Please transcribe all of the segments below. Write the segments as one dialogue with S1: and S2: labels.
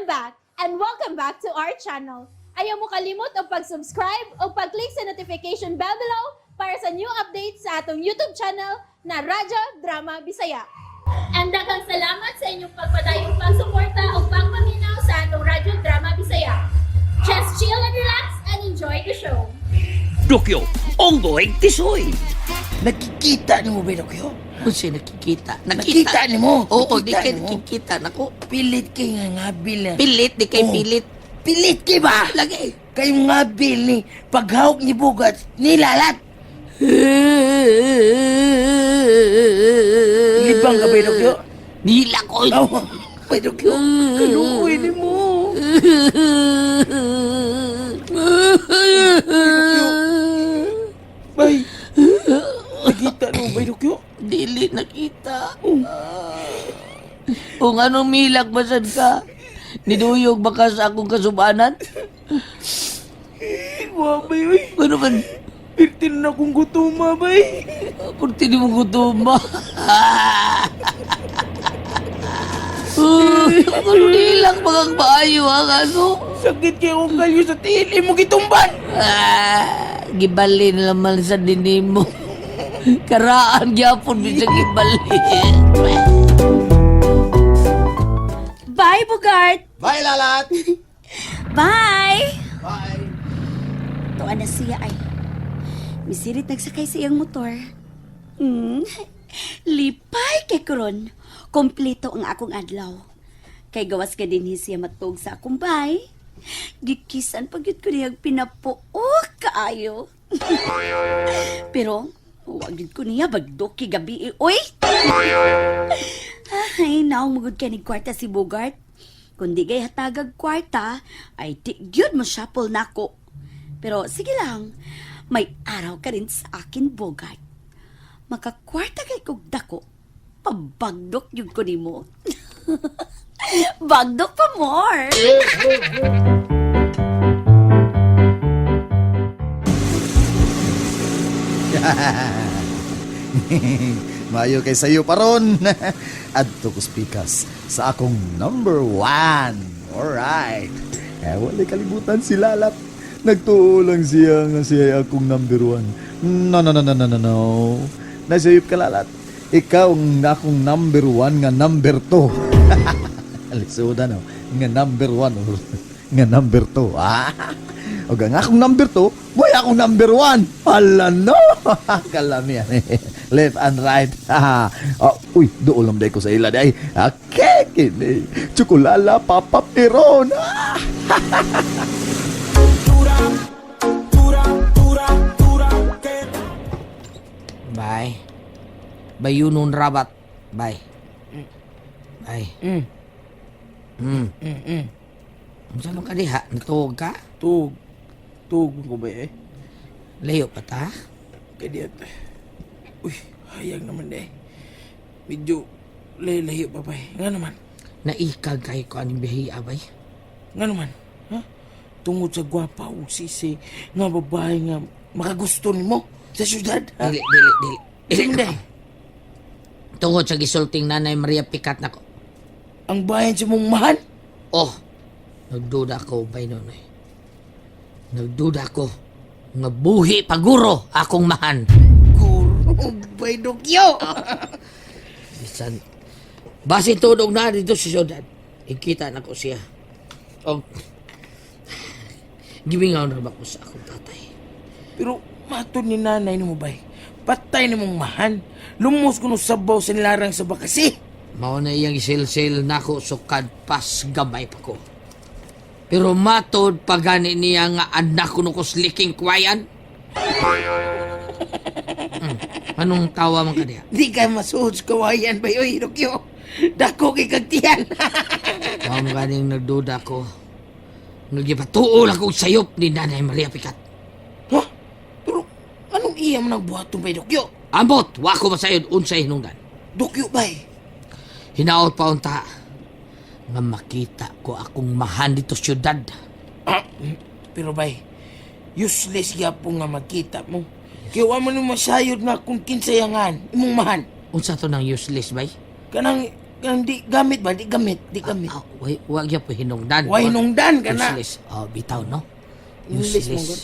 S1: I'm back and welcome back to our channel. Ayaw mo kalimot og pag-subscribe o pag-click sa notification bell below para sa new updates sa atong YouTube channel na Radyo Drama Bisaya. And daghang salamat sa inyong pagpadayong pagsuporta o pagpaminaw sa atong Radyo Drama Bisaya. Just chill and relax and enjoy the show.
S2: Dokyo, onggoy tisoy.
S3: Nakikita ni mo ba, Dokyo?
S2: Unsay nakikita?
S3: Nakita ni mo.
S2: Oo, di
S3: Nakita
S2: kay
S3: ni mo.
S2: nakikita nako.
S3: Pilit kay nga ngabil na.
S2: Pilit, di kay
S3: Oo.
S2: pilit.
S3: Pilit kay ba?
S2: Lagi.
S3: Kayo ngabil ni paghawk ni Bugat nilalat. Libang ka ba, Dokyo?
S2: Nila ko.
S3: Oh, bay, Dokyo. Kaluoy ni mo. Bay. Nakita ni mo ba, Dokyo?
S2: Dili nakita. Kung anong milak basad ka, niduyog ba ka sa akong kasubanan?
S3: Eh, wa, bay, uy.
S2: Ano man?
S3: Pirtin na akong gutuma, bay.
S2: Purti di mo gutuma. Ano nilang mga maayo ang ano?
S3: Sakit kay akong kalyo sa tiil. Imo gitumban.
S2: Ah, gibalin naman sa dinimo. Karaan gyapon bisag gibalin.
S4: Bye, Bugart!
S5: Bye, Lalat!
S4: Bye!
S5: Bye!
S4: Tuan na siya ay. Misirit nagsakay sa iyang motor. Lipay kay karon. Kompleto ang akong adlaw. Kay gawas ka din siya matug sa akong bay. Gikisan pag yun ko niyang pinapuok kaayo. Pero, wag yun ko niya bagdoki gabi eh. Uy! Ay, naong mugod ka ni kwarta si Bogart. Kundi gay hatagag kwarta, ay di gyud mo shuffle nako. Pero sige lang, may araw ka rin sa akin, Bogart. Makakwarta kay kog dako, pabagdok yun ko nimo. Bagdok pa more!
S5: Maayo kay sayo paron. Adto ko speakers sa akong number one. Alright. Eh, walay kalibutan si Lalat. Nagtuo lang siya nga siya ay akong number one. No, no, no, no, no, no, no. Nasayop ka, Lalat. Ikaw ang akong number one nga number two. Alisuda no. Nga number one or nga number two. Ah. O nga akong number two, boy akong number one. Hala no. Kalami yan. Left and right. Oh, uy, doon lang ko sa ila day. Okay, kini. Tsukulala, papa, piron. Ah.
S2: Bye. Bayunon rabat. Bye. Bye. Unsa man ka diha? Natuog ka?
S3: Tug. Tug ko ba eh?
S2: Layo pa ta?
S3: Kaya di Uy, hayag naman eh. Medyo layo-layo pa ba eh. Nga naman.
S2: Naikag kay ko aning bihi abay.
S3: Nga naman. Ha? Tungod sa gwapa o sisi nga babae nga makagusto nimo sa syudad. Ha?
S2: Dili, dili, dili. Dili.
S3: Hindi.
S2: Tungod sa gisulting nanay Maria Picat nako.
S3: Ang bayan sa mong mahal.
S2: Oh, nagduda ko bay nonoy. Nagduda ko nga buhi paguro akong mahan.
S3: Guro, bay Dokyo.
S2: Bisan base tunog na dito sa syudad. Ikita na ko siya. Og gimingaw na ba ko sa akong tatay.
S3: Pero matod ni nanay nimo bay. Patay ni mong mahan. Lumos kuno sabaw sa nilarang sa bakasi.
S2: Mao na iyang isilsil nako sukad pas gamay pa ko. Pero matod pagani niya nga anak ko ko sliking kwayan. Anong tawa man ka diha?
S3: Di ka masuod sa kawayan bay oy Dokyo. Dako kay kag tiyan.
S2: Mao man ganing nagduda ko. Nagipatuol akong sayop ni Nanay Maria Picat.
S3: Ha? Pero anong iya mo nagbuhaton bay Dokyo?
S2: Ambot, wa ko masayod unsay hinungdan.
S3: Dokyo bay.
S2: Hinaot pa unta nga makita ko akong mahan dito syudad.
S3: Ah, pero bay, useless gyapon nga magkita mo. Kaya wa man mo masayod nga kung kinsayangan imong mahan.
S2: Unsa to nang useless bay?
S3: Kanang Kanang di gamit ba? Di gamit, di gamit.
S2: Ah, wa gyud po hinungdan.
S3: Wa hinungdan ka na.
S2: Useless. Oh, bitaw no.
S3: Useless
S2: Useless.
S3: mo, gud.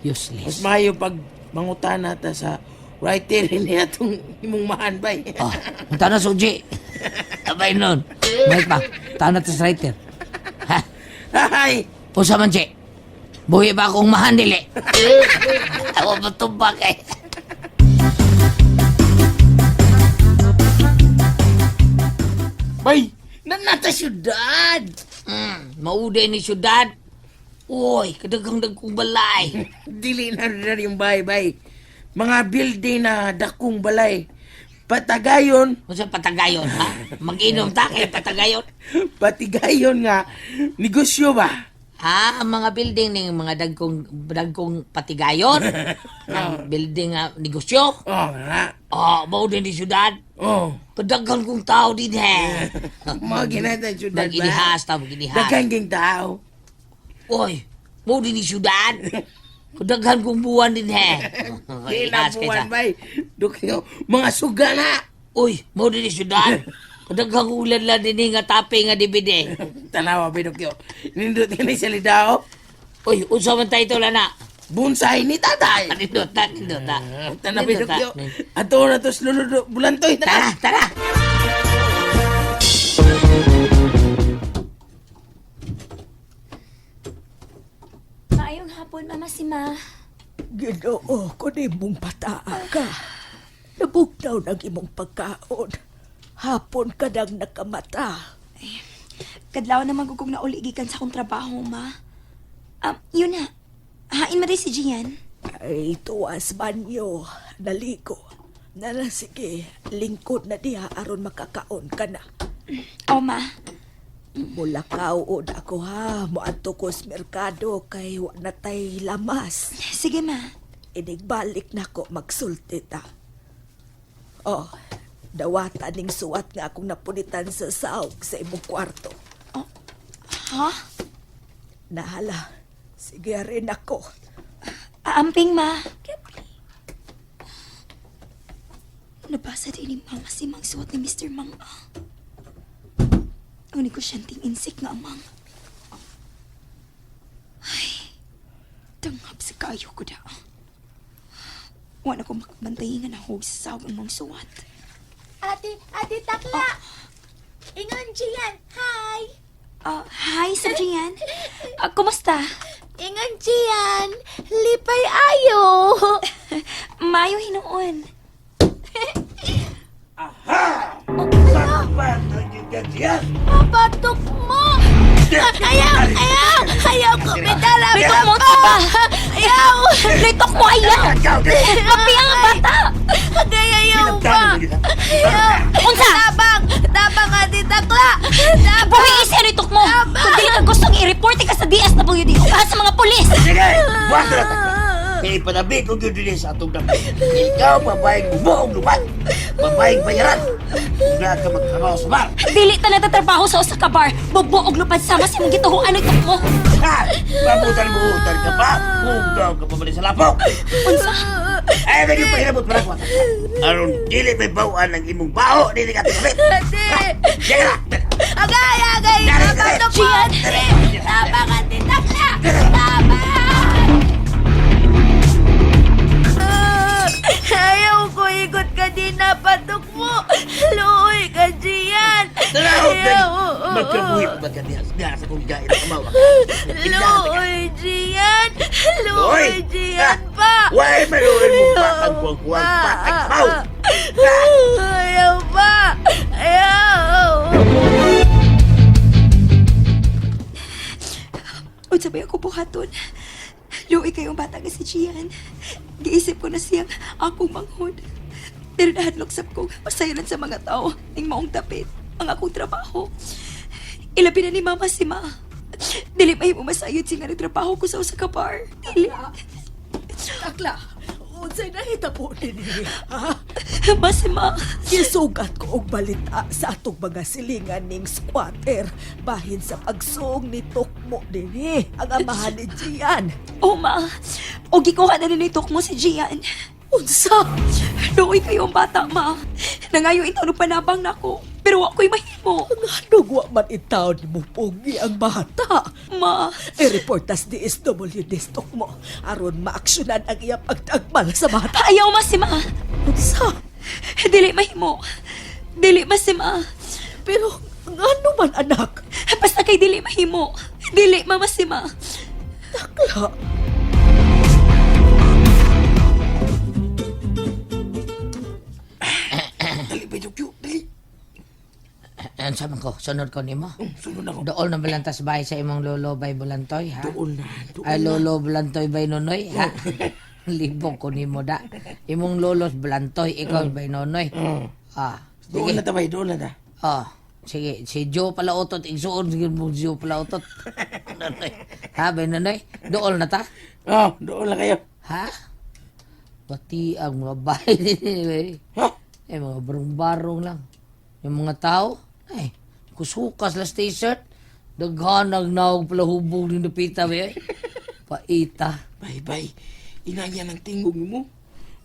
S2: Useless.
S3: Mas maayo pag mangutana ta sa writer ni atong imong mahan bay.
S2: Oh, punta na suji. Abay nun. May pa. Tana to sa writer. Ha?
S3: Hay!
S2: Usa man, Che. Buhi ba akong mahan dili? Ako matumbak eh.
S3: Bay, na nata syudad.
S2: Mauday ni syudad. Uy, kadagang dagkong balay.
S3: Dili na rin yung bay bay. Mga building na dakong balay. Patagayon,
S2: Unsa patagayon, ha? Mag-inom ta kay patagayon.
S3: patigayon nga negosyo ba?
S2: Ha, ang mga building ning mga dagkong dagkong patigayon. Ang building nga negosyo.
S3: Oh, na.
S2: Oh, mao din ni syudad.
S3: Oh,
S2: Kadaghan kong tao din he.
S3: mga ginata syudad ba?
S2: Mag-inihas ta, mag-inihas.
S3: Daghang ging tao.
S2: Uy, mo din ni syudad. Kadaghan kong buwan din he.
S3: Di na
S2: Mag-inihas kay
S3: buwan
S2: sa.
S3: bay. Dukyo, mga suga na.
S2: Uy, mo din ni syudad. Kadaghan kong ulan lang din nga tape nga DVD.
S3: Tanawa bay Dukyo. Nindot ni sa lidao.
S2: Uy, unsa man title ana?
S3: Bonsai ni tatay.
S2: Nindot ta, nindot ta.
S3: Tanaw bay
S2: Nindot ta.
S3: Dukyo. Ato na to sa lulod bulantoy.
S2: Tara, tara.
S4: Maayong hapon, Mama Sima.
S6: Ginoo ko nimong bataa ka. Nabugnaw ng imong pagkaon. Hapon ka nang nakamata.
S4: Kadlaw na magugog na uli gikan sa akong trabaho, ma. Yun na. Hain ma si Gian.
S6: Ay, tuwas banyo. Naligo. Nala sige, lingkod na diha aron makakaon ka na.
S4: Oh, ma.
S6: Mulakaw ako ha, moadto ko sa merkado kay wa na tay lamas.
S4: Sige, ma.
S6: Inigbalik na ko magsulti ta. Oh, dawata ning suwat nga akong napunitan sa saog sa imong kwarto.
S4: Ha?
S6: Nahala, sige rin ako.
S4: Aamping, ma. Nabasa din ni Mama si Mang suwat ni Mr. Mang. Ang negosyanteng insik nga amang. Ay, tanghap sa kayo ko da. Wala ko makabantay nga nahog sa sawag ang mang suwat.
S1: Ate, Ate Takla! Ingon Gian, hi!
S4: Oh, hi, Sir Gian. Kumusta?
S1: Ingon Gian, lipay ayo!
S4: Mayo hinuon.
S1: Papatok mo! Ayaw! Ayaw! Ayaw ko! Bitala!
S4: Litok mo, ba?
S1: Ayaw!
S4: Litok mo, ayaw! Mapiang ang bata!
S1: Agay, ayaw pa! Ayaw!
S4: Unsa?
S1: Tabang! Tabang, Ate Takla! Tabang!
S4: Buhi isa litok mo! Kung dili ka gustong i-report ka sa DSWD o sa mga pulis!
S7: Sige! Buhat na ta! Kaya ipanabi ko yun din sa atong dami. Ikaw, babaeng buong lupat. Babaeng bayaran. Huwag ka magtrabaho sa bar.
S4: Dili ta natatrabaho sa usa ka bar. Bobo og lupad sama sa imong gituhuan litok mo.
S7: Ha! Pabutan-buhutan ka pa. Hugaw ka pa ba sa lapok.
S4: Unsa?
S7: Ay, naging pahinabot pa na Aron dili may bawaan ng imong baho, dili ka tulit.
S1: Ate!
S7: Sige na!
S1: Agay! Agay! Papatok mo!
S4: Gian!
S1: Ate! Tabang, Ate Takla! Tabang! Ayaw ko ikot ka din na patok mo! Luoy ka, Gian!
S7: Tanaw!
S1: Ayaw!
S7: Magkabuhi pa ba ka diha? Diha sa kong gain ang kamawa.
S1: Luoy, Gian! Luoy, Gian pa!
S7: Why maluin mo batang kuwang-kuwang batang kamaw?
S1: Ayaw pa! Ayaw!
S4: Unsa ba ako buhaton? Luoy kayong bata nga si Gian. Giisip ko na siyang akong manghod. Pero nahadlok sab ko pasayran sa mga tao ning maong dapit ang akong trabaho. Ilabi na ni Mama si Ma. Dili mahimo masayod siya nga nagtrabaho ko sa usa ka bar. Dili.
S6: Takla, unsay nahitabo ninyo, ha?
S4: Ma si Ma.
S6: Gisugat ko og balita sa atong mga silingan ning squatter bahin sa pagsuong ni Tukmo dinhi ang amahan ni Gian.
S4: Oh, Ma. O gikuha na rin mo si Gian.
S6: Unsa?
S4: Luoy kayo ang bata, Ma. Nangayo itaw ng panabang nako. Pero wa ko'y mahimo.
S6: Nganong wa man intawon nimo pugi ang bata?
S4: Ma,
S6: I-report tas DSWD stock mo aron maaksyonan ang iya pagtagmal sa bata.
S4: ayaw ma si ma.
S6: Unsa?
S4: Dili mahimo. Dili ma si ma.
S6: Pero ngano man anak?
S4: Basta kay dili mahimo. Dili mama si ma.
S6: Takla.
S3: Dali, Bay Dukyo, dali.
S2: Ano man ko? Sunod ko nimo.
S3: Sunod ako.
S2: Dool na balantas bahay sa imong lolo bay Bulantoy, ha?
S3: Dool na, dool
S2: Ay,
S3: na.
S2: lolo Bulantoy bay Nonoy, ha? Libog ko nimo da. Imong lolo Bulantoy, ikaw bay Nonoy. Ah,
S3: Dool
S2: sige.
S3: na ta, bay, dool na ta.
S2: Ah, sige, si Joe pala utot, igsuon sige mo Joe pala utot. Nonoy. Ha, bay Nonoy? Dool na ta?
S3: Oh, dool na kayo.
S2: Ha? Pati ang mga bahay din
S3: Ha?
S2: eh. Mga barong-barong lang. Yung mga tao, ay, kusukas las t-shirt. Daghanag naog pala hubog ni Lupita, ba eh. Paita.
S3: Bay, bay, inaya ng tingog mo.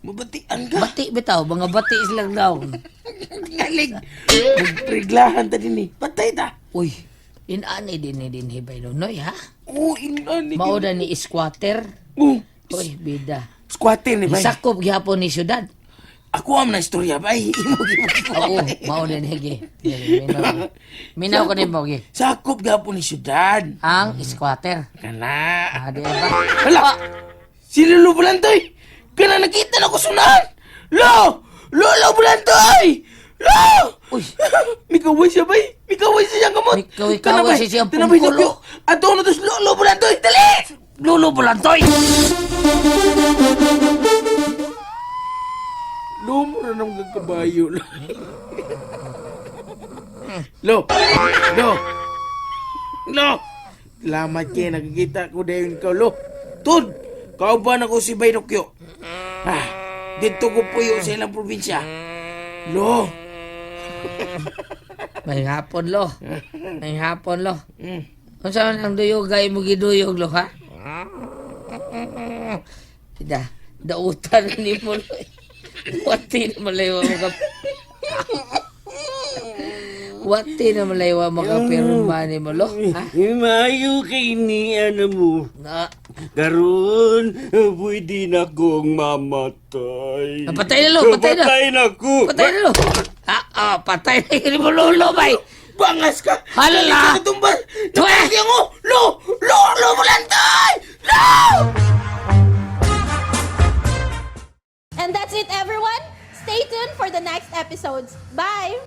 S3: Mabatian ka.
S2: Bati bitaw, mga bati silang naog.
S3: Galing. Magpreglahan ta din eh. Patay ta.
S2: Uy, inani din ni din hibay nonoy, ha?
S3: Oo, inani.
S2: Mao na ni squatter.
S3: Oo.
S2: Uy, bida.
S3: Squatter ni bay.
S2: Sakop gihapon ni syudad.
S3: Ako am na istorya bay. Imo imo.
S2: Oo, mao na ni gi. Minaw. Minaw ko ni mo gi.
S3: Sakop gihapon ni syudad.
S2: Ang squatter.
S3: Kana.
S2: Ah, di ba?
S3: Hala. Si Lolo Bulantoy. Kana nakita na ko sunahan. Lo! Lolo Bulantoy! Lo!
S2: Uy.
S3: Mikaway siya bay. Mikaway siya siyang kamot.
S2: Mikaway-kaway
S3: Kana, bay.
S2: siya siyang
S3: Kana, bay,
S2: pungkulo.
S3: Dukyo. Ato na to si Lolo Bulantoy. Dali!
S2: Lolo Bulantoy!
S3: Lumo na nang gagkabayo. Lo! Lo! Lo! Salamat kay nakikita ko dayon ikaw, Lo. Tud! Kauban ako si Bay Rocchio. Ah, dito ko puyo sa ilang probinsya. Lo!
S2: May hapon lo. May hapon lo. Unsa man ang duyog ay mo giduyog lo ha? Da, dautan ni mo lo. Wati na malaywa mo ka. Wati na malaywa mo ka pirma ni mo lo. Ha?
S8: Mayo kay ni ano mo.
S2: Na,
S8: Karon, pwede na kong mamatay.
S2: Ah, patay na, lo, patay na.
S8: Patay na ko.
S2: Patay na lo. Ah, ah, patay na yun mo lolo bay.
S3: Bangas ka!
S2: Hala!
S3: Dali ka tumbal!
S2: Tuwe!
S3: Napatay mo! Lo! Lo! Lo! Bulantoy! Lo!
S1: And that's it, everyone. Stay tuned for the next episodes. Bye!